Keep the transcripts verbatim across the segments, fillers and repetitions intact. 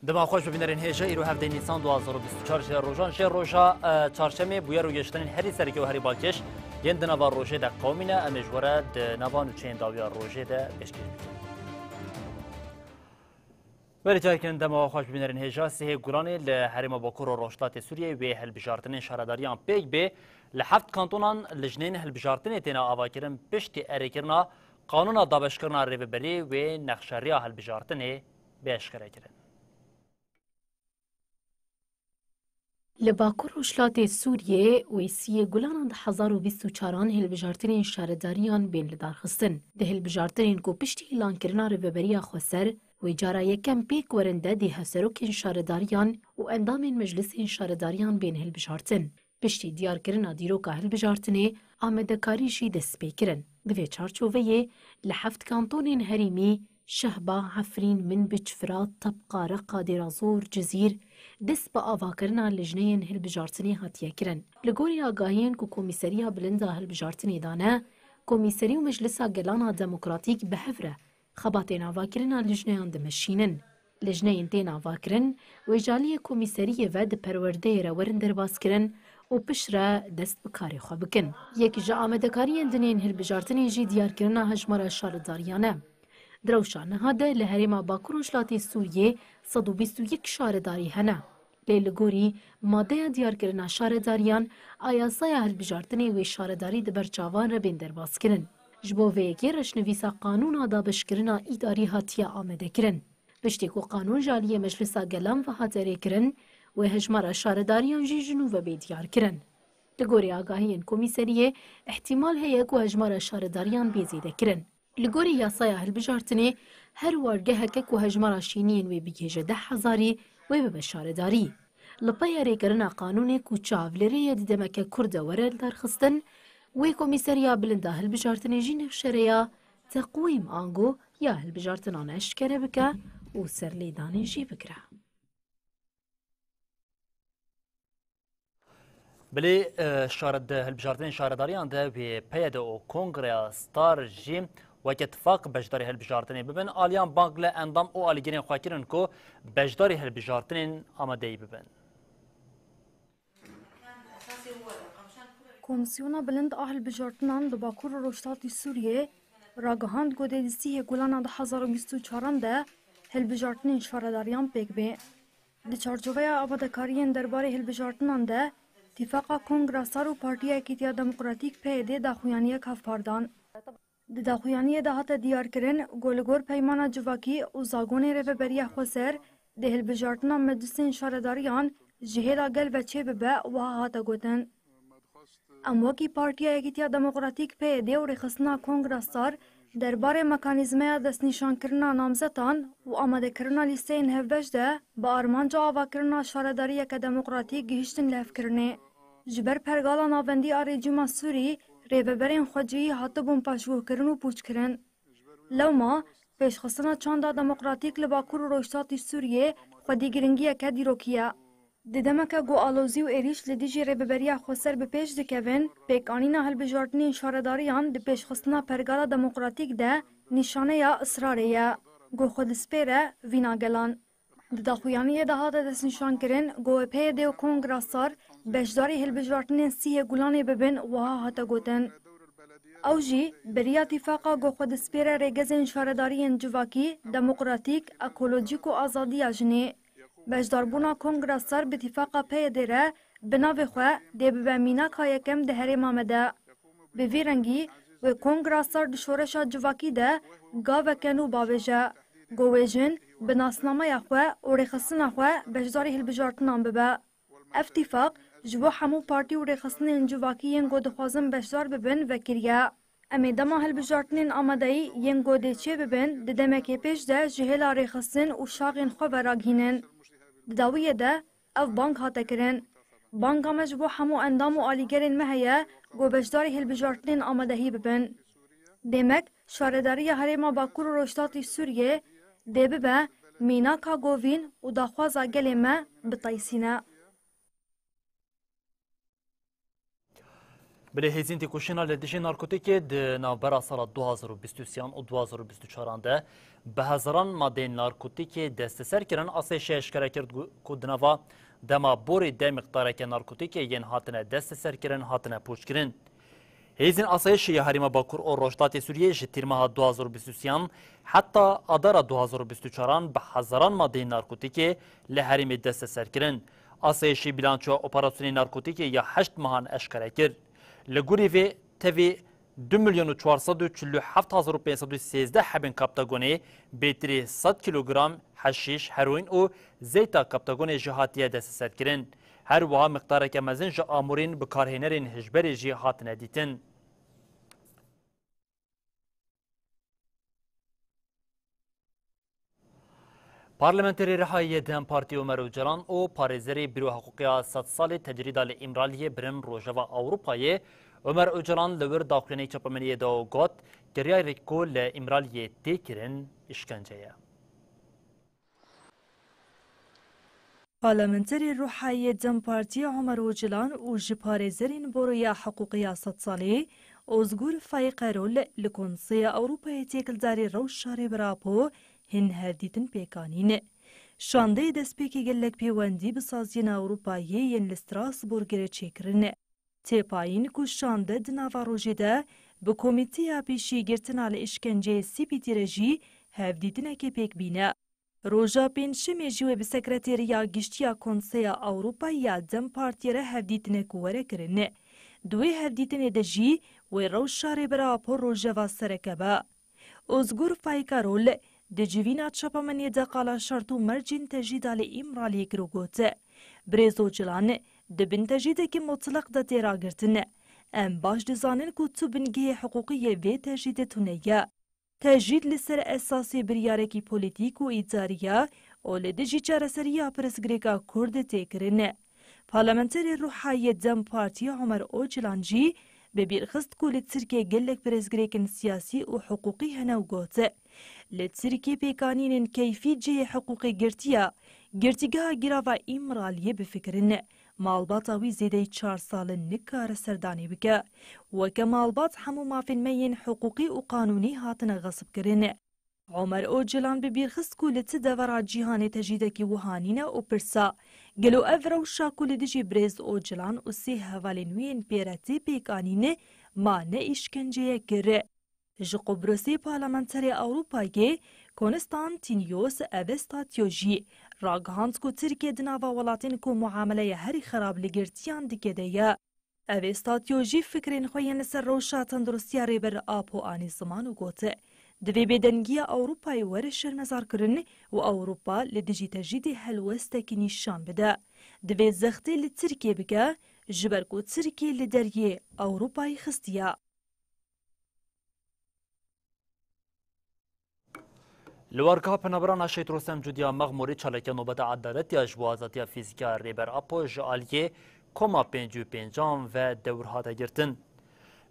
Dema xweş bi bînerên hêja, îro hevdeh Nîsan du hazar û bîst û çar jê rojan, jê roja, e, çarşemê bûyer û gêştinên herî sereke û herî balkêş yên di nava rojê de qewimîne, em ê ji we re di nava nûçeyên dawiya rojê de pêşkêş bikin. Berî çaykin dema xweş bi bînerên hêja, sihê Gulanê li herêma Bakur û Rojhilatê Sûriyê wê hilbijartinên şaredariyan pêk bê. Li heft kantonan lijneyên hilbijartinê têne avakirin piştî erêkirina qanûna dabeşkirina rêveberî wê nexşeriya hilbijartinê bê eşkerekirin. Li Bakur Rojhilatê Sûriyê wê siyê Gulana du hezar û bîst û çaran hilbijartinên şaredariyan bên lidarxistin. Di hilbijartinên ku piştî îlankirina Rêveberiya Xweser wê cara yekem pêk werin de dê hevserokên şaredariyan û endamên meclisên şaredariyan bên hilbijartin. Piştî diyarkirina dîroka hilbijartinê, amadekarî jî dest pê kirin. Di vê çarçoveyê li heft kantonên herêmî, Şehba, Efrîn, Minbic, Firat, Tebqa, Reqa, Dêrazor, Cizîr, dest bi avakirina lijneyên hilbijartinê hatiye kirin. Li gorî agahiyên ku Komîseriya Bilind a Hilbijartinê dane, Komîserî û Meclisa Gelana Demokratîk bi hev re xebatên avakirina lijneyan dimeşînin. Lijneyên tên avakirin, wê ji aliyê komîseriyê ve di perwerdeyê re werin derbazkirin û piştre dest bi karê xwe bikin. Yek ji amadekariyên din ên hilbijartinê jî diyarkirina hejmara şaredariyan e. Di rewşa niha de li herêma Bakur Rojhilatê Sûriyê sed û bîst û yek şaredarî hene. Lê li gorî madeya diyarkirina şaredariyan a yasaya hilbijartinê wê şaredarî di ber çavan re bên derbazkirin. Ji bo vê yekê reşnivîsa qanûna dabeşkirina îdarî hatiye amadekirin. Piştî ku qanûn ji aliyê Meclisa Gelan ve hate rêkirin, wê hejmara şaredariyan jî ji nû ve bê diyarkirin. Li gorî agahiyên komîseriyê, îhtîmal heye ku hejmara şaredariyan bê zêdekirin. Li gorî yasaya hilbijartinê, her wargeheke ku hejmara şêniyên wê bigihêje deh hezarî, wê bibe şaredarî. Li peyarê kirina qanûnê ku çav li rê ye di demeke kurt de were lidarxistin, wê Komîseriya Bilind a Hilbijartinê jî nexşereya teqwîm ango ya hilbijartinan eşkere bike û serlêdanê jî bigire. Bilê, e, şare-, di hilbijartinên şaredariyan de wê P Y D û Kongreya Star jî weke tifaq beşdarî hilbijartinê bibin. Aliyan bang li endam û alîgirên xwe kirin ku beşdarî hilbijartinên amadeyî bibin. Komîsyona Bilind a Hilbijartinan li Bakur û Rojhilatê Sûriyê ragihand ku dê di sîhê Gulana du hezar û bîst û çaran de hilbijartinên şaredariyan pêk bê. Di çarçoveya amadekariyên derbarê hilbijartinan de, Tîfaqa Kongra Star û Partiya Yekîtiya Demokratîk P Y D daxuyaniyek hevpar dan. Di daxuyaniyê de hate diyarkirin ku li gor peymana civakî û zagonê Rêveberiya Xweser di hilbijartina meclisên şaredariyan ji hêla gel ve çêbibe, wiha hate gotin: Em wekî Partiya Yekîtiya Demokratîk P Y D û rêxistina Kongra Star derbarê mekanîzmeya destnîşankirina namzetan û amadekirina lîsteyên hevbeş de bi armanca avakirina şaredariyeke demokratîk gihiştin lihevkirinê. Ji ber pergala navendî a rejîma Sûrî, rêveberên xwecihî hatibûn paşguhkirin û pûçkirin. Lewma, pêşxistina çanda demokratîk li Bakur û Rojhilatî Sûriyê xwedî giringiyeke dîrokî ye. Di demeke ku alozî û êrîş li dijî Rêveberiya Xweser bi pêş dikevin, pêkanîna hilbijartinên şaredariyan di pêşxistina pergala demokratîk de nîşaneya israrê ye, ku xwe dispêre vîna gelan. Di daxuyaniyê de hate destnîşankirin ku P Y D û Kongra Star beşdarî hilbijartinên sîhê Gulanê bibin, wiha hate gotin: Ew jî beriya tîfaqa ku xwe dispêre rêgezên şaredariyên civakî, demokratîk, ekolojîk û azadiya jinê. Beşdarbûna Kongra Star bi tîfaqa P Y D re bi navê xwe dê bibe mînaka yekem di herêma me de. Bi vî rengî wê Kongra Star di şoreşa civakî de gaveke nû bavêje, ku wê jin bi nasnameya xwe û rêxistina xwe beşdarî hilbijartinan bibe. Ev tîfaq ji bo hemû partî û rêxistinên civakî yên ku dixwazin beşdar bibin vekiriye. Em ê dema hilbijartinên amadeyî yên ku dê çêbibin di demekê pêş de ji hêla rêxistin û şaxên xwe ve ragihînin. Di dawiyê de ev bang hate kirin. Banga me ji bo hemû endam û alîgerên me heye ku beşdarî hilbijartinên amadehî bibin. Demek, şaredariya Herêma Bakur û Rojhilatî Sûriyê dê bibe mînaka govîn û daxwaza gelê me biteysîne. Bilê hêzên têkoşîna li dijî narkotîkê di navbera sala du hazar û bîst û sê û du hazar û bîst û çar de bi hezaran madeyên narkotîkê desteser kirin. Asayişê eşkere kir ku di nava dema borê de miqdareke narkotîkê yên hatine desteserkirin hatine pûçkirin. Hêzên asayişê ya Herêma Bakur û Rojhilatê Sûriyê ji tîrmeha du hazar û bîst û sê heta adara du hazar û bîst û çar bi hezaran madeyên narkotîkê li herêmê desteser kirin. Asayişê bîlançoya operasyonên narkotîkê ya heşt mehan eşkere kir. Li gorî vê tevî du milyon û çar sed û çil û heft hezar û pênc sed û sêzdeh hebên kaptagonê, bêtirî sed kîlogram heşîş, heroîn û zeyta kaptagonê jî hatiye desteserkirin. Her wiha miqdareke mezin ji amûrên bikarhênerên hişberê jî hatine dîtin. Parlamenterê Rihayê DEM Partî Omer Ocalan û parêzerê Bîro Hiqûqiya Sed Salê Tecrîda li Îmraliyê birin Rojava Ewropayê. Omer Ocalan li wir daxuyaniyê çapemeniyê de got, kiryarê ku li Îmraliyê tê kirin, îşkence ye. Parlamenterê Ruhayê DEM Partî Omer Ocalan û ji parêzerên Boroya Hiqûqiya Sed Salê Ozgur Faîq Erol li Konseya Ewropayê têkildarî rewşa Rêber Apo hin hevdîtin pêk anîn. Şandeyê destpêkê gelek pêwendî bi saziyên Ewropayê yên li Strasbourgê re çêkirin. Têpayîn ku şande di nava rojê de bi Komîteya Pêşîgirtina li Îşkenceyê C P T re jî hevdîtinekê pêk bîne. Roja Pêncşemê jî wê bi Sekreteriya Giştî ya Konseya Ewropa ya DEM Partiyê re hevdîtinek were kirin. Di wê hevdîtinê de jî wê rewşa Rêber Apo rojeva sereke be. Ozgur Faîk Erol di civîna çapemeniyê de qala şert û mercên tecrîda li Îmraliyê kir û got, Birêz Ocalan di bin tecrîdekî mutleq de tê ragirtin. Em baş dizanin ku tu bingehê hiqûqî yê vê tecrîdê tune ye. Tecrîd li ser esasê biryarekî polîtîk û îdarî ye û li dijî çareseriya pirsgirêka Kurd tê kirin. Parlamenterê Ruhayê DEM Partî Omer Ocalan jî bi bîr xist ku li Tirkiyê gelek pirsgirêkên siyasî û hiqûqî hene û got, Li Tirkiyê pêkanînên keyfî cihê hiqûqê girtiye, girtîgeha girava Îmraliyê bifikirin. Malbata wî zêdeyî çar sal in nikare serdanî bike. Weke malbat hemû mafên me yên hiqûqî û qanûnî hatine xesibkirin. Omer Ocalan bi bîr xist ku li ti devera cîhanê tecrîdekî wiha nîne û pirsa, gelo ev rewşa ku li dijî birêz Ocalan û sê hevalên wî yên pê re tê pêkanîn ma ne îşkenceyek kir? Ji Qubrusê parlamenterê Ewropayê Konstantinios Evestatio jî ragihand ku Tirkiye di nava welatên ku muameleya herî xerab li girtiyan dike de ye. Evestatio jî fikrên xwe yên li ser rewşa tenduristiya Rêber Apo anî ziman û got, Divê bêdengiya Ewropayê were şermezarkirin û Ewropa li dijî tecrîdê helwestekî nîşan bide. Divê zextê li Tirkiye bike, ji ber ku Tirkiye li deriyê Ewropayê xistiye. Li wargeha Penaberana Şehîd Rostem Cudiya Mexmûrî çalakiya nobeta edaletiya ji bo azadiya fîzîkî ya Rêber Apo ji aliyê Koma pêncî û pêncan ve dewr hate girtin.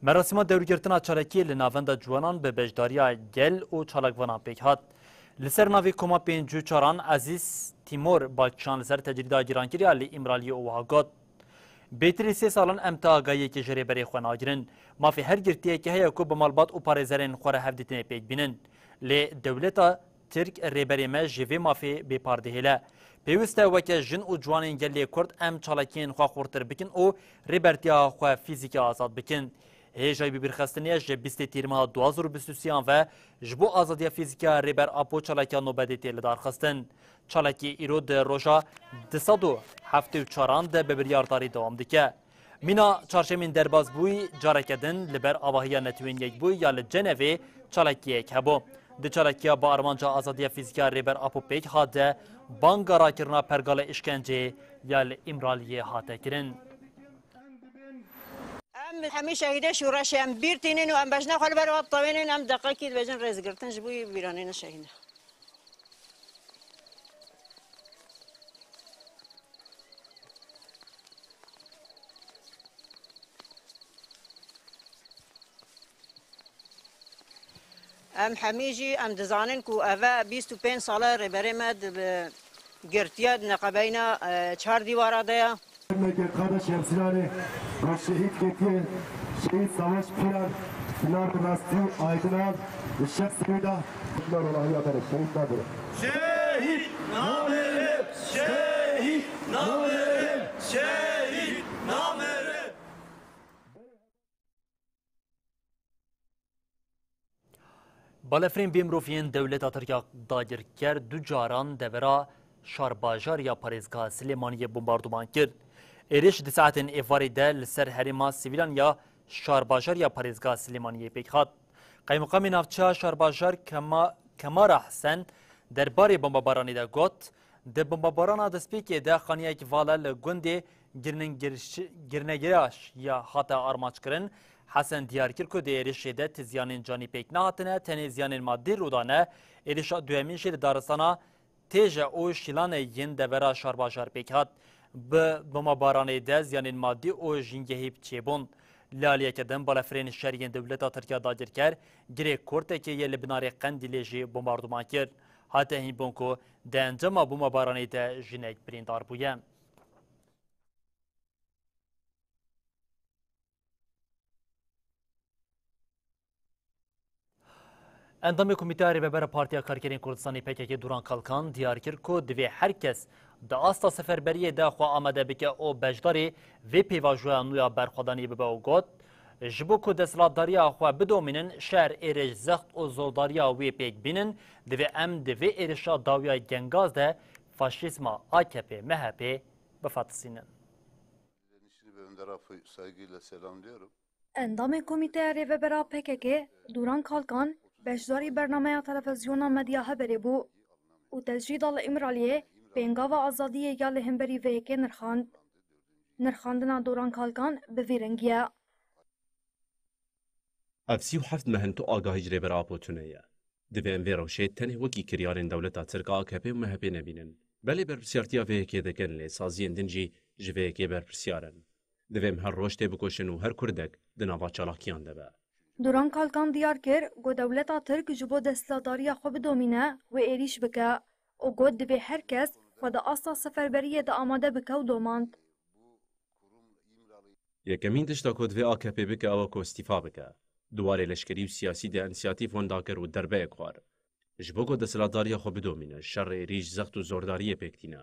Merasîma dewrgirtina çalakiyê li navenda ciwanan bi beşdariya gel û çalakvanan pêk hat. Li ser navê Koma pêncî û çaran Ezîz Tîmor balkişan li ser tecrîda cîrankirî ya li Îmraliyê û wiha got, Bêtirî sê sal in em ti agahiyekê ji rêberê xwe nagirin. Mafê her girtiyekê heye ku bi malbat û parêzerên xwe re hevdîtinê pêk bînin. Lê dewleta Tirk rêberê me ji vê mafê bê par dihêle. Pêwîst e weke jin û ciwanên gelê Kurd em çalakiyên xwe xurtir bikin û rêbertiya xwe fîzîkî azad bikin. Hêjayî bibîrxistinê ye ji bîstê Tîrmeha du hazar û bîst û sê ve ji bo azadiya fîzîkî ya Rêber Apo çalakiya nobetê tê lidarxistin. Çalakî îro di roja du sed û heftê û çaran de bi biryardarî dewam dike. Mîna çarşemên derbas bûyî careke din li ber avahiya Netewên Yekbûyî ya li Cenevê çalakiyek hebû. Di çalakiya bi armanca azadiya fîzîkî ya Rêber Apo pêk hat de banga rakirina pergala îşkenceyê ya li Îmraliyê hate kirin. Em hemî şehîdê şûreşê em bîr tînin û em bejna xwe li ber wan tewênin, em deqekî dibêjin rêzgirtin ji bo wî bîranîna şehîdan. Em hemî jî em dizanin ku ev e bîst û pênc sal e rêberê me di bi girtiye di neqebeyna, e, çar dîwara de ye. Memleket kardeş hemşirane. Şehîd ketiye, şehîd Savaş Pîran, bi navê rastî Aydin Al, bi şexsê wî de, Kurdlar olahiya bere, şehîd nabere. Şehîd namerim, şehîd namerim, şehîd namerim. Balefirên bê mirov yên dewleta Tirk ya dagirker du caran devera şarbajar ya parêzgeha Silêmaniyê bombarduman kir. Êrîş di saetên êvarî de li ser herêma sivîlan ya şarbajar ya parêzgeha Silêmaniyê pêk hat. Qeymeqamê navçeya şarbajar Kema-, Kemara Hesen derbarê bombebaranê de got, Di bombebarana destpêkê de xaniyek vala li gundê Girningirş-, Girnegiraş ya hate armanc kirin. Hesen diyar kir ku di êrişê de ti ziyanên canî pêk nehatine, tenê ziyanên madî rû dane. Êrişa duyemîn jî li daristana Têje û Şîlanê yên devera şarbajar pêk hat. Bi bombebaranê de ziyanên madî û jîngehî çêbûn. Li aliyeke din balefirên şer yên dewleta Tirk ya dagirker girê Kortekê yê li binarê Qendîlê jî bombarduman kir. Hate hînbûn ku di encama bombebaranê de jinek birîndar bûye. Endamê Komîteya Rêvebera Partiya Karkerên Kurdistanê P K K Duran Kalkan diyar kir ku divê her kes di asta seferberiyê de xwe amade bike û beşdarî vê pêvajoya nû ya berxwedanî bibe û got, Ji bo ku desthilatdariya xwe bidomînin, şer, êrîş, zext û zordariya wê pêk bînin, divê em di vê êrişa dawiya Gengaz de faşîzma A K P M H P bifetisînin. Direnişini ve Önder Apo'yu saygıyla selamlıyorum. Endamê Komîteya Rêvebera P K K, Duran Kalkan, beşdarî bernameya televizyona Medya Heberê bû û tecrîda li Îmraliyê pêngava azadiyê ya li hemberî vê yekê nirxand. Nirxandina Duran Kalkan bi vî rengî ye. Ev sî û heft meh in tu agahî ji Rêber Apo tune ye. Divê em vê rewşê tenê wekî kiryarên dewleta Tirk a A K P û M H P nebînin. Belê berpirsyartiya vê yekê dikin, lê saziyên din jî ji vê yekê berpirsiyar in. Divê em her roj têbikoşin û her Kurdek di nava çalakiyan de be. Duran Kalkan diyar kir ku dewleta Tirk ji bo desthilatdariya xwe bidomîne, wê êrîş bike û got divê her kes xwe di asta seferberiyê de amade bike û domand. Yekemîn tişta ku divê A K P bike ew e ku îstîfa bike. Di warê leşkerî û siyasî de însiyatîf wenda kir û derbeyek xwar. Ji bo ku desthilatdariya xwe bidomîne, şer, êrîş, zext û zordariyê pêk tîne.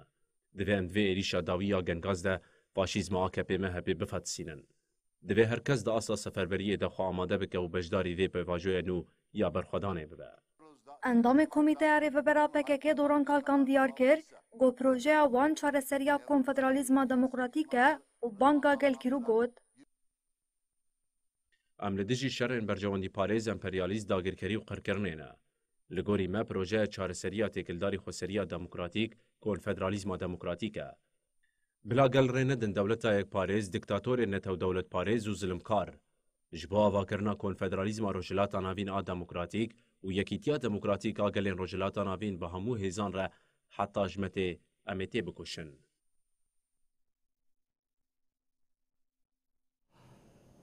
Divê em di vê êrîşa dawî ya Gengaz de faşîzma A K P M H P bifetisînin. Divê her kes di asta seferberiyê de xwe amade bike û beşdarî vê pêvajoya nû ya berxwedanê bibe. Endamê Komîteya Rêvebera P K K Doran Kalkan diyar kir ku projeya wan çareseriya konfederalîzma demokratîk e û banga gelkî rû got. Em li dijî şerên berjewendîparêz, emperyalîst, dagirkerî û qirkirinê ne. Li gorî me, projeya çareseriya têkildarî xweseriya demokratîk, konfederalîzma demokratîk e. Bila gel rê nedin dewleta yekparêz, diktatorên netewdewletparêz û zilimkar. Ji bo avakirina konfederalîzma Rojhilata Navîn a demokratîk û yekîtiya demokratîk a gelên Rojhilata Navîn bi hemû hêzan re heta ji me tê em ê têbikoşin.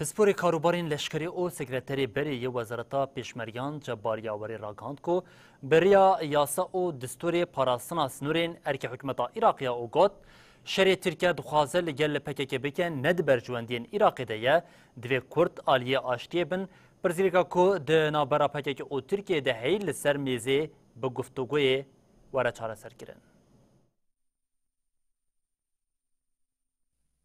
Pisporê Karûbarên Leşkerî û Sekreterê Berê yê Wezareta Pêşmergeyan Cebbar Yawerê ragihand ku bi riya yasa û distûrê parastina sînorên erkê hikûmeta Iraqê ye û got, Şerê Tirkiye dixwaze li gel P K K bike ne di berjewendiyên Iraqê de ye, divê Kurd aliyê aştiyê bin, pirsgirêka ku di navbera P K K û Tirkiyeyê de heye li ser mêzê bi guftûgoyê were çareserkirin.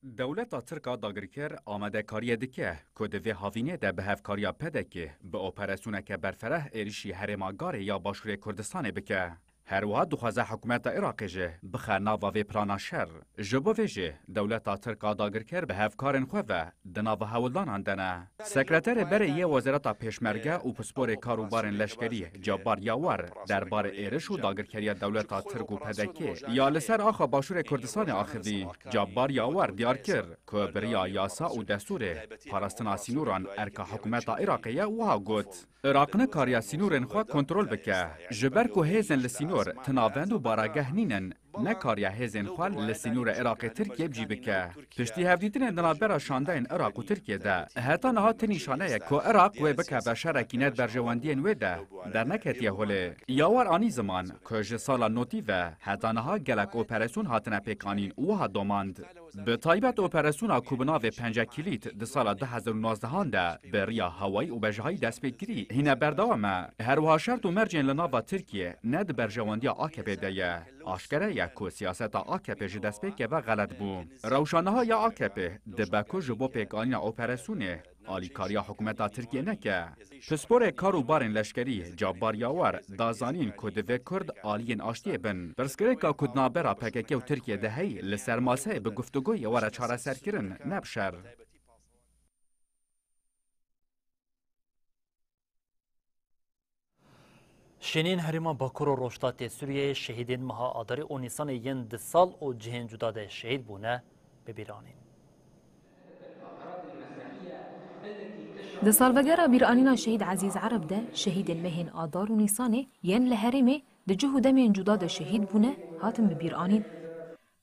Dewleta Tirk a dagirker amadekariyê dike ku di vê havînê de bi hevkariya P D K bi operasyoneke berfereh êrişî herêma Garê ya Başûrê Kurdistanê bike. Her wiha dixwaze hikûmeta Iraqê jî bixe nava vê plana şer. Ji bo vê jî dewleta Tirk a dagirker bi hevkarên xwe ve di nava hewldanan de ne. Sekreterê berê yê Wezareta Pêşmerge û pisporê kar û barên leşkerî Cabbar Yawar derbarê êriş û dagirkeriya dewleta Tirk û P D K ya li ser axa Başûrê Kurdistanê axivî. Cabbar Yawar diyar kir ku bi riya yasa û destûrê parastina sînoran erka hikûmeta Iraqê ye, wiha got, Iraq nikariya sînorên xwe kontrol bike. Ji ber ku hêzên li sînor ti navend û barageh nînin, nekariye hêzên xwe li sînorê Iraqê Tirkiyê bi cî bike. Piştî hevdîtinên di navbera şandeyên Iraq û Tirkiyê de, heta niha ti nîşane ye ku Iraq wê bikeve şerekî ned berjewendiyên wê de derneketiye holê. Yawar anî ziman ku ji sala notî ve heta niha gelek operasyon hatine pêkanîn û wiha domand. Bi taybet operasyona ku bi navê Penca Kilît di sala du hezar û nozdehan de bi riya hewayî û bejahî dest pê kirî, hîne berdewam e. Her wiha şert û mercên li nava Tirkiyê ne di berjewendiya A K P de ye. Aşkere ye ku siyaseta A K P ji destpêkê ve xelet bû. Rewşa niha ya A K P dibe ku ji bo pêkanîna operasyonê alîkariya hikûmeta Tirkiyê neke. Pisporê kar û barên leşkerî Cabbar Yawar da zanîn ku divê Kurd aliyên aştiyê bin. Pirsgirêka ku di navbera P K K û Tirkiyê de heyî li ser maseyê bi guftûgoyê were çareserkirin, ne bi şer. Şêniyên herêma Bakur û Rojhilatê Sûriyeyê şehîdên meha Adarê û Nîsanê yên di sal û cihên cuda de şehîd bûne, bi bîr anîn. Di salvegera bîranîna Şehîd Ezîz Ereb de şehîdên mehên Adar û Nîsanê yên li herêmê di cih û demên cuda de şehîd bûne, hatin bi bîr anîn.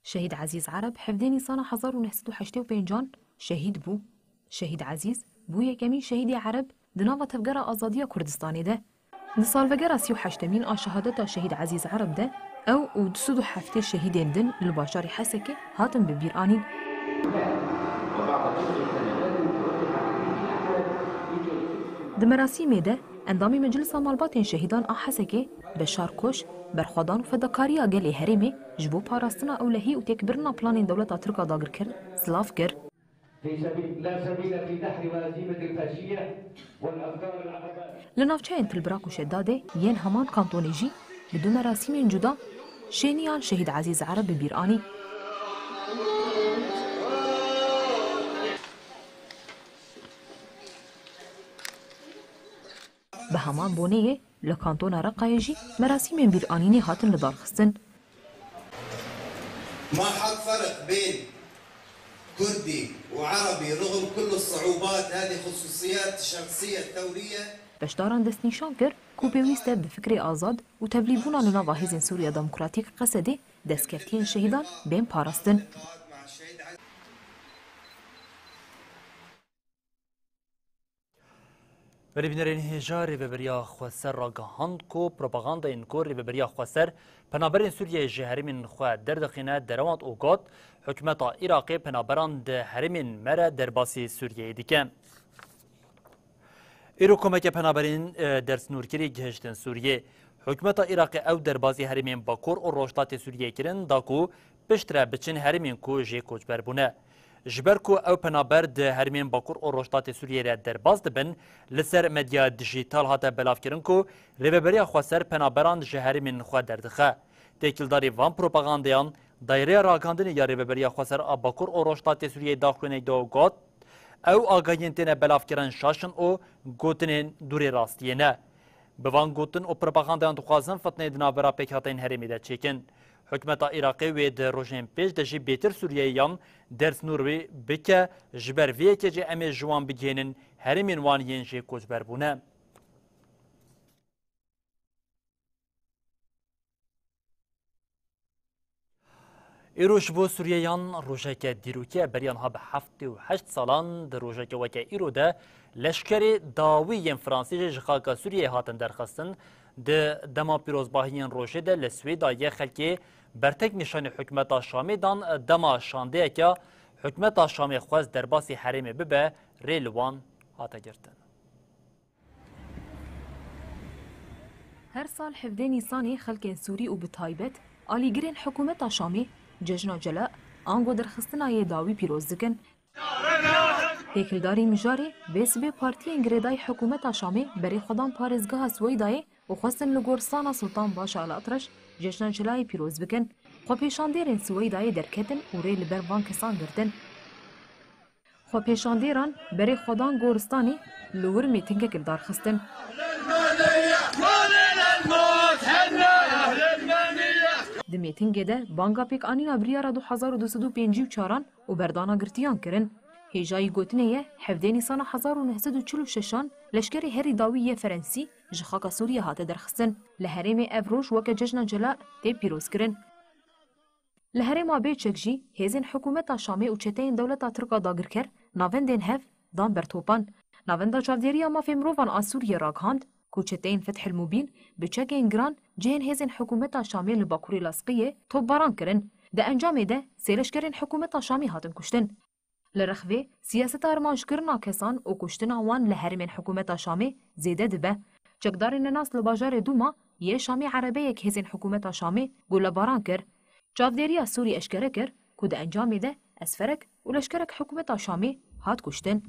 Şehîd Ezîz Ereb hevdê Nîsana hezar û neh sed û heştê û pêncan şehîd bû. Şehîd Ezîz bû yekemîn şehîdê Ereb di nava Tevgera Azadiya Kurdistanê de. Di salvegera sî û heştemîn a şehadeta Şehîd Ezîz Ereb de ew û du sed û heftê şehîdên din li bajarê Hesekê hatin bi bîr anîn. Di merasîmê de endamê Meclisa Malbatên Şehîdan a Hesekê Beşar Koç, berxwedan û fedakariya gelê herêmê ji bo parastina ewlehî û têkbirina planên dewleta Tirk a dagirker, silav kir. في سبيل، لا سبيل في دحر وهزيمة الفاشية والأفكار العقباء. Li navçeyên Tilbirak û Şedadê yên heman kantonê jî bi du merasîmên cuda şêniyan Şehîd Ezîz Ereb bi bîr anî. Bi heman boneyê li Kantona Reqayê jî merasîmên bîranînê hatin lidarxistin. ما حد فرق بين كردي وعربي رغم كل الصعوبات، هذه خصوصيات شخصية ثورية. Beşdaran destnîşan kir ku pêwîst e bi fikrê azad û tevlîbûna li nava Hêzên Sûriya Demokratîk, Qesedê, destkeftiyên şehîdan bên parastin. Berî bînerên hêja, Rêveberiya Xweser ragihand ku propagandayên ku Rêveberiya Xweser penaberên Sûriyeyê ji herêmên xwe derdixîne derewand û got, hikûmeta Iraqê penaberan di herêmên me re derbasî Sûriyeyê dike. Îro komeke penaberên, e, dersnûrkirî gihiştin Sûriyê. Hikûmeta Iraqê ew derbasî herêmên Bakur û Rojhilatê Sûriyê kirin da ku piştre biçin herêmên ku jê koçber bûne. Ji ber ku ew penaber di herêmên Bakur û Rojhilatê Sûriyê re derbas dibin, li ser medya dijîtal hate belavkirin ku Rêveberiya Xweser penaberan ji herêmên xwe derdixe. Têkildarî van propagandeyan, Daîreya Ragihandinê ya Rêveberiya Xweser a Bakur û Rojhilatê Sûriyeyê daxuyanekê de got, ew agahiyên têne belavkirin şaş in û gotinên dûrê rastiyê ne. Bi van gotin û propagandeyan dixwazin fitneyê di navbera pêkhateyên herêmê de çêkin. Hikûmeta Iraqê wê di rojên pêş de jî bêtir Sûriyeyiyan dersnûrî bike, ji ber vê yekê jî em ê ji wan bigihînin herêmên wan yên jê koçber bûne. Îro ji bo Sûriyeyan rojeke dîrokî ye, beriya niha bi heftê û heşt salan di rojeke weke îro de leşkerê dawî yên Fransî jî ji xaka Sûriyeyê hatin derxistin. Di dema pîrozbahiyên rojê de li Swêdayê xelkê bertek nîşanî hikûmeta Şamê dan, dema şandeyeke hikûmeta Şamê xwest derbasî herêmê bibe, rê li wan hate girtin. Her sal hevdê Nîsanê xelkên Sûrî û bi taybet alîgirên hikûmeta Şamê Cejna Cela, ango derxistina yê dawî pîroz dikin. Têkildarî mijarê, vê sibê partiyên girêdayî hikûmeta Şamê berê xwe dan parêzgeha Siweydayê û xwestin li goristana Sultan Başa El Atreş Cejna Celayê pîroz bikin. Xwepêşandêrên Siweydayê derketin û rê li ber van kesan girtin. Xwepêşandêran berê xwe dan goristanê, li wir mêtingek li dar xistin. Di mêtingê de banga pêkanîna biryara du hezar û du sed û pêncî û çaran û berdana girtiyan kirin. Hêjayî gotinê ye, hevdê Nîsana hezar û neh sed û çil û şeşan leşkerê herî dawî yê Ferensî ji xaka Sûriyê hate derxistin. Li herêmê ev roj weke Cejna Cela tê pîrozkirin. Li herêma Bêçek jî hêzên hikûmeta Şamê û çeteyên dewleta Tirk a dagirker navendên hev dan ber topan. Navenda Çavdêriya Mafê Mirovan a Sûriyê ragihand ku çeteyên Fethil Mubîn bi çekên giran cihên hêzên hikûmeta Şamê li bakurê Lasqiyê topbaran kirin. Di encamê de sê leşkerên hikûmeta Şamê hatin kuştin. Li rex vê, siyaseta armanckirina kesan û kuştina wan li herêmên hikûmeta Şamê zêde dibe. Çekdarên nenas li bajarê Dûma yê Şamê erebeyek hêzên hikûmeta Şamê golebaran kir. Çavdêriya Sûrî eşkere kir ku di encamê de esferek û leşkerek hikûmeta Şamê hat kuştin.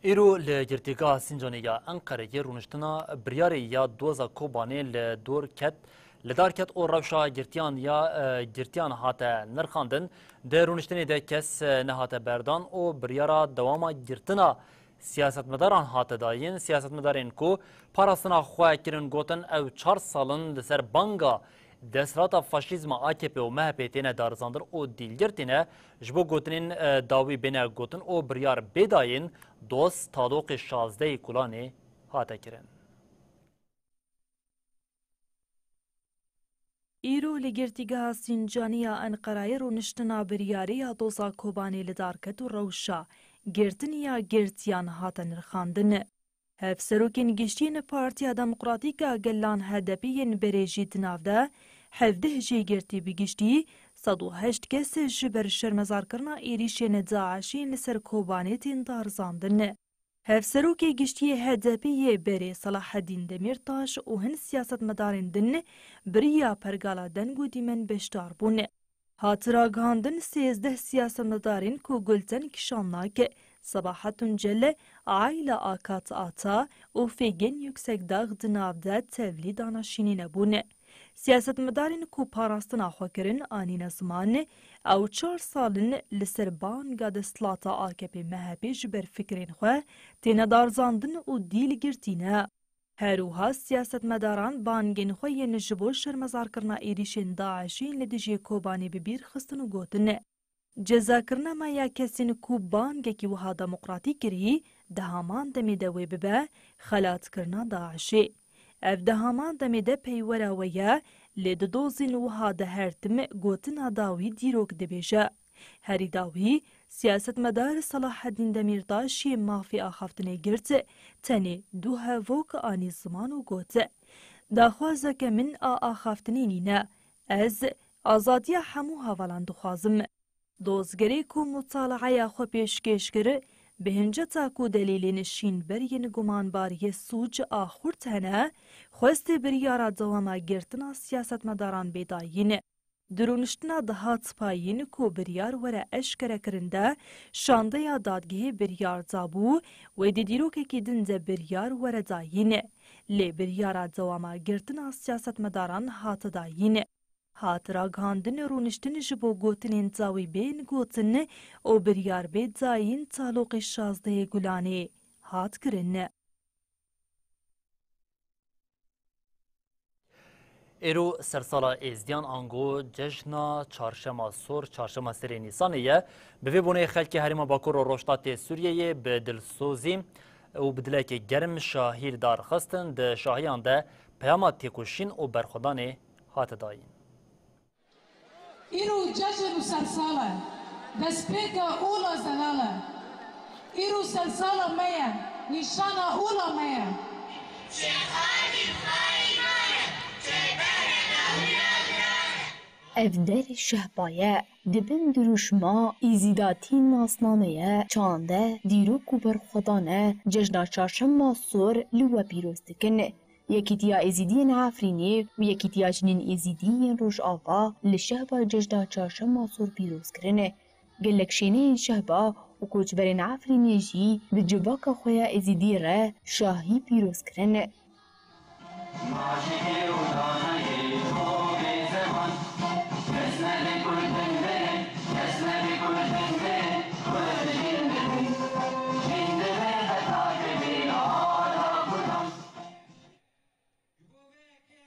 Îro li Girtîgeha Sincanê ya Enqereyê rûniştina biryarê ya doza Kobanê li dor ket, li dar ket û rewşa girtiyan ya, e, girtiyan hate nirxandin. Di rûniştinê de kes, e, nehate berdan û biryara dewama girtina siyasetmedaran hate dayîn. Siyasetmedarên ku parastina xwe kirin gotin ew çar sal in li ser banga desthilata faşîzma A K P û M H P têne darizandin û dîlgirtî ne, ji bo gotinên, e, dawî bêne gotin û biryar bê dayîn, doz taloqê şazdehê Gulanê hate kirin. Îro li Girtîgeha Sincanî ya Enqerayê rûniştina biryarê ya doza Kobanê li dar ket û rewşa girtinî ya girtiyan hate nirxandin. Hevserokên giştî yên Partiya Demokratîk a Gelan H D P yên berê jî di nav de hevdeh jêgirtî bi giştî sed û heşt kes ji ber şermezarkirina êrîşên DAIŞ'ê yên li ser Kobanê tên darizandin. Hevserokê giştî yê H D P yê berê Selahedîn Demîrtaş û hin siyasetmedarên din bi riya pergala deng û dîmen beşdar bûn. Hat ragihandin, sêzdeh siyasetmedarên ku Gulten Kişannak, Sebahat Tuncel, Ayla Akat Ata û Fêgên Yuksekdag di nav de tevlî danaşînî nebûn. Siyasetmedarên ku parastina xwe kirin anîne ziman, ew çar sal in li ser banga desthilata A K P M H P ji ber fikrên xwe têne darizandin û dîl girtî ne. Her wiha siyasetmedaran bangên xwe yên ji bo şermezarkirina êrîşên DAIŞ'ê yên li dijî Kobanê bi bîr xistin û gotin, cezakirina me ya kesên ku bangekî wiha demokratîk kirî, di heman demê de wê bibe xelatkirina DAIŞ'ê. Ev di heman demê de peywera we ye, lê di dozên wiha de her tim gotina dawî dîrok dibêje. Herî dawî, siyasetmedar Selahedîn Demîrtaş yê mafê axaftinê girt, tenê du hevok anî ziman û got, daxwazeke min a axaftinê nîne. Ez azadiya hemû hevalan dixwazim. Dozgerê ku mutalaeya xwe pêşkêş kir, bi hinceta ku delîlên şînber yên gumanbariyê sûc a xurt hene, xwestê biryara dewama girtina siyasetmedaran bê dayîn. Di rûniştina dihat payîn ku biryar were eşkerekirin de, şandeya dadgehê biryar dabû, wê di dîrokekî din de biryar were dayîn. Lê biryara dewama girtina siyasetmedaran hate dayîn. Hat ragihandin, rûniştin ji bo gotinên dawî bên gotin û biryar bê dayîn taloqê şazdehê Gulanê hat kirin. Êro sersala Êzdiyan ango cejna Çarşema Sor, Çarşema Serê Nîsanê ye. Bi vê boneyê xelkê Herêma Bakur û Rojhilatê Sûriyeyê bi dilsozî û bi dilekê germ şahî li dar xistin. Di şahiyan de peyama têkoşîn û berxwedanê hate dayîn. Îro cejn û sersal e, destpêka ola zelal e. Îro sersala me ye, nîşana ola me ye. Ev der şehba ye, di bin dirûşma Êzîdatî nasname ye, çande, dîrok û berxwedan e, cejna Çarşema Sor li we pîroz dikin. Yekîtiya Êzîdiyên Efrînê û Yekîtiya Jinên Êzîdî yên Rojava li şehba cejna Çarşema Sor pîroz kirin. Gelek şêneyên şehba û koçberên Efrînê jî bi civaka xwe ya Êzîdî re şahî pîroz kirin.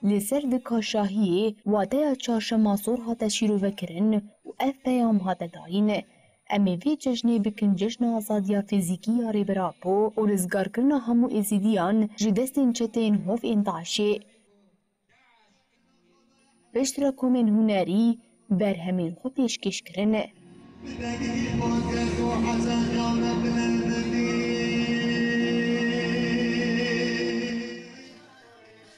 Li ser vika şahiyê wateya Çarşema Sor hate şîrovekirin û ev peyam hate dayîn. Em ê vê cejnê bikin cejna azadiya fîzîkî ya Rêber Apo û rizgarkirina hemû Êzîdiyan ji destên çeteyên hov ên DAIŞê. Piştre komên hunerî berhemên xwe pêşkêş kirin.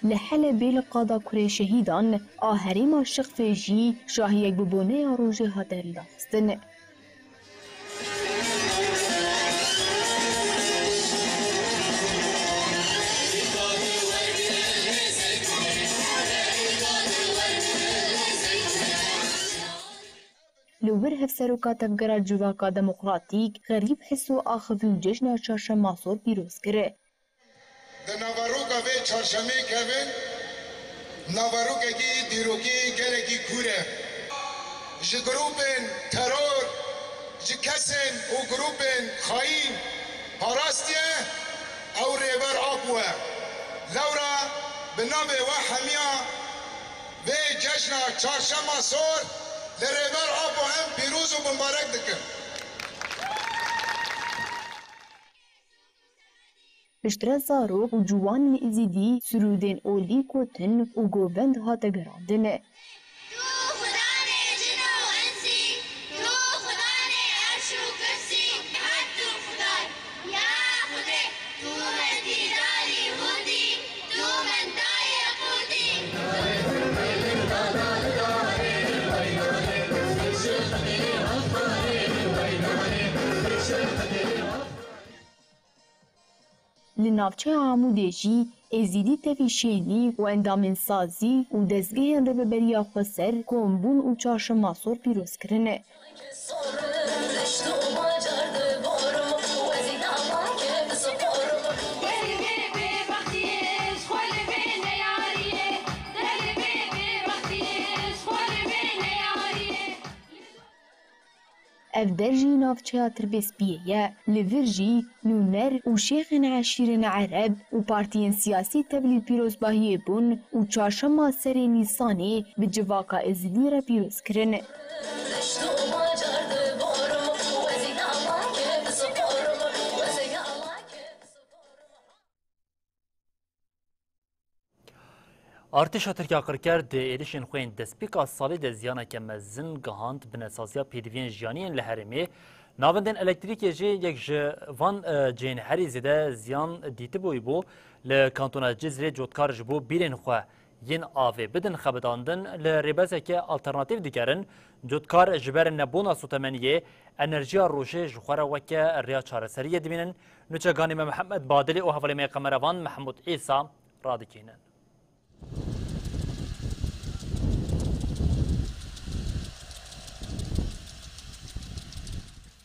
Li Helebê li qada kurê şehîdan a herêma Şixfê jî şahiyek bi boneya rojê hate lidaxistin. Li wir Hevseroka Tevgera Civaka Demokratîk Xerîb Hiso axivî û cejna Çarşema Sor pîroz kir. Di naveroka vê çarşemê kevin, naverokekî dîrokî gelekî kûr e. Ji grûpên teror, ji kesên û grûpên xayîn parastiye, ew Rêber Apo ye. Lewra bi navê we hemiya vê cejna Çarşema Sor li Rêber Apo em pîroz û bimbarek dikin. Piştre zarok û ciwanên Êzîdî sirûdên olî gotin û govend hate gerandin. Tu xudanê cin û insî, tu xudanê erş û kirsî, her tu xuday, ya Xwedê, tu min dîdarî hûtî, tu min dayê qûtî. Li navçeya Amûdê jî Êzîdî tevî şênî û endamên sazî û dezgehên Rêveberiya Xweser kom bûn û Çarşema Sor pîroz kirin. Ev der jî navçeya Tirbêspiyê ye. Li vir jî nûner û şêxên eşîrên Ereb û partiyên siyasî tevlî pîrozbahiyê bûn û çarşema serê Nîsanê bi civaka Êzidî re pîroz kirin. Artêşa Tirkiya qirker di êrişên xwe yên destpêka salê de ziyaneke mezin gihand binesaziya pêdiviyên jiyanî yên li herêmê. Navendên elektrîkê jî yek ji van, e, cihên herî zêde ziyan dîtibûyî bû. Li kantona Cizrê cotkar ji bo bîrên xwe yên avê bidin xebitandin, li rêbezeke alternatîf digerin. Cotkar ji ber nebûna sotemeniyê enerjiya rojê ji xwe re weke rêya çareseriyê dibînin. Nûçe ganî me Mihemed Badilê û hevalê me Qemerevan Mehmûd Îsa radikînin.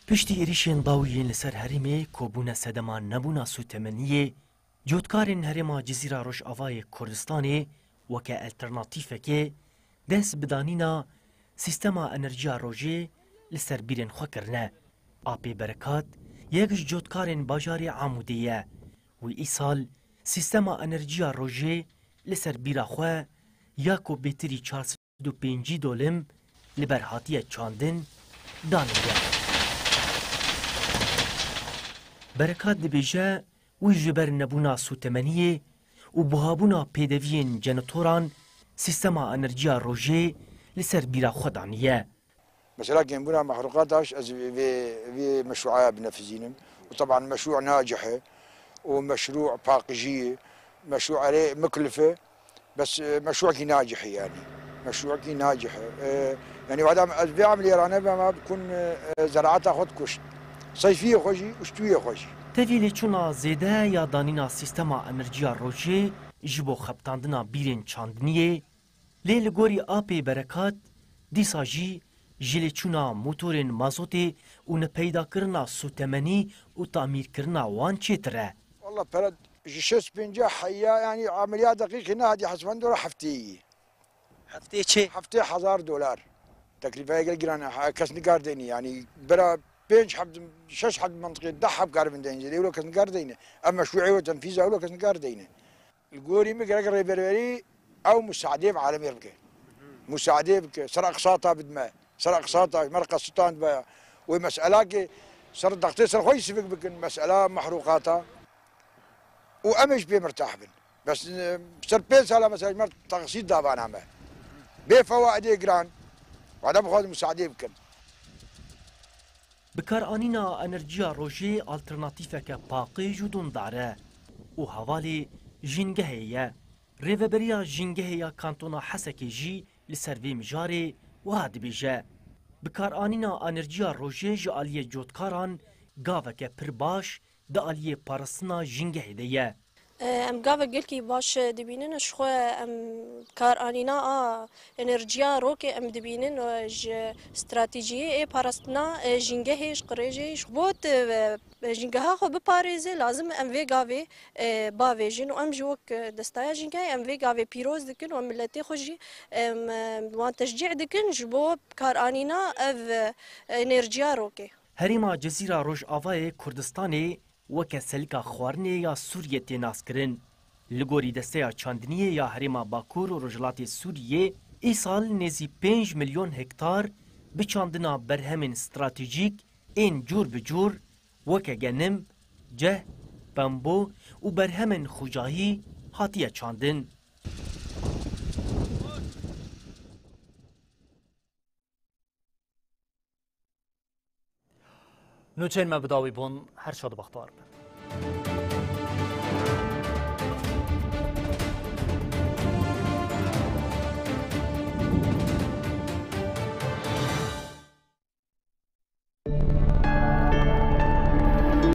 Piştî êrişên dawî yên li ser herêmê ku bûne sedema nebûna sûtemeniyê, cotkarên herêma Cizîra Rojavayê Kurdistanê weke alternatîfekê dest bi danîna sîstema enerjiya rojê li ser bîrên xwe kirine. Apê Berekat yek ji cotkarên bajarê Amûdê ye. Wî îsal sîstema enerjiya rojê li ser bîra xwe ya ku bêtirî çar sed û pêncî dolim li ber hatiye çandin, daniye. Berekat dibêje, wî ji ber nebûna sûtemeniyê û buhabûna pêdeviyên cenetoran sîstema enerjiya rojê li ser bîra xwe daniye. Mesela kêmbûna mexluqat daş ez vê, vê meşruaya binefizînim. Û teban meşru nacih e û meşru paqijî ye, meşru erê miklif e, bes, e, meşruekî nacih e yani. Meşruekî nacih e. E, yani wada ez vê emliyê ranebe ma bikun, e, zeraata xwe dikuşt. Seyfiyê xwe jî û stûyê xwe jî. Tevî lêçûna zêde ya danîna sîstema enerjiya rojê ji bo xebitandina bîrên çandiniyê, lê li gorî Apê Berekat, dîsa jî ji lêçûna motorên mazotê û nepeydakirina sûtemenî û tamîrkirina wan çêtir e. Walla pere ji şêst pêncî heya, yanî emeliya deqîqî nehatiye hesibandora hefteyî. Heftê çi? Heftê hezar dolar. Teklîfeya gel giran e, ha, kes nikar deynî, yanî bira pênc heb, şeş heb mentiqê, deh heb karibin deynî, lê wilo kes nikar deynî. Em meşruê wilo tenfîza wilo kes nikar deynî. Li gorî min gerek rêberberî ew musaadê bi alemê re bike. Musaadê bike, ser eqsata bidme, ser eqsata, me re qestan dibe. Wê meselakê ser dextê ser xwe yî sivik bikin, mesela mehrûqata û em ê ji pê mirtah bin. Bes, e, ser pênc sala mesela ji me taksît davana me. Bê fewaidê giran, wada bixwazin musaadê bikin. Bikaranîna enerjiya rojê alternatîfeke paqij û dûndar e û hevalê jîngehê ye. Rêveberiya Jîngehê ya Kantona Hesekê jî li ser vê mijarê wiha dibêje, Bikaranîna enerjiya rojê ji aliyê cotkaran gaveke pir baş di aliyê parastina jîngehê de ye. Em gavek gelkî baş dibînin, ji xwe em karanîna a enerjiya rokê em dibînin, ji stratejiyê ê parastina jîngehê ji qirêjê ji bo tu jîngeha xwe biparêze, lazim em vê gavê bavêjin û em jî wek destaya jîngehê em vê gavê pîroz dikin û em miletê xwe jî em wan teşcî dikin ji bo karanîna ev enerjiya rokê. Herêma Cezîra Rojavayê Kurdistanê weke selika xwarinê ya Sûriyê tê naskirin. Li gorî Desteya Çandiniyê ya Herêma Bakur û Rojhilatê Sûriyê, îsal nêzî pênc milyon hektar bi çandina berhemên stratejîk ên cûr bi cûr weke genim, ceh, pembo û berhemên xwecahî hatiye çandin. Nûçeyên me bi dawî bûn, her şad û bextewar bin.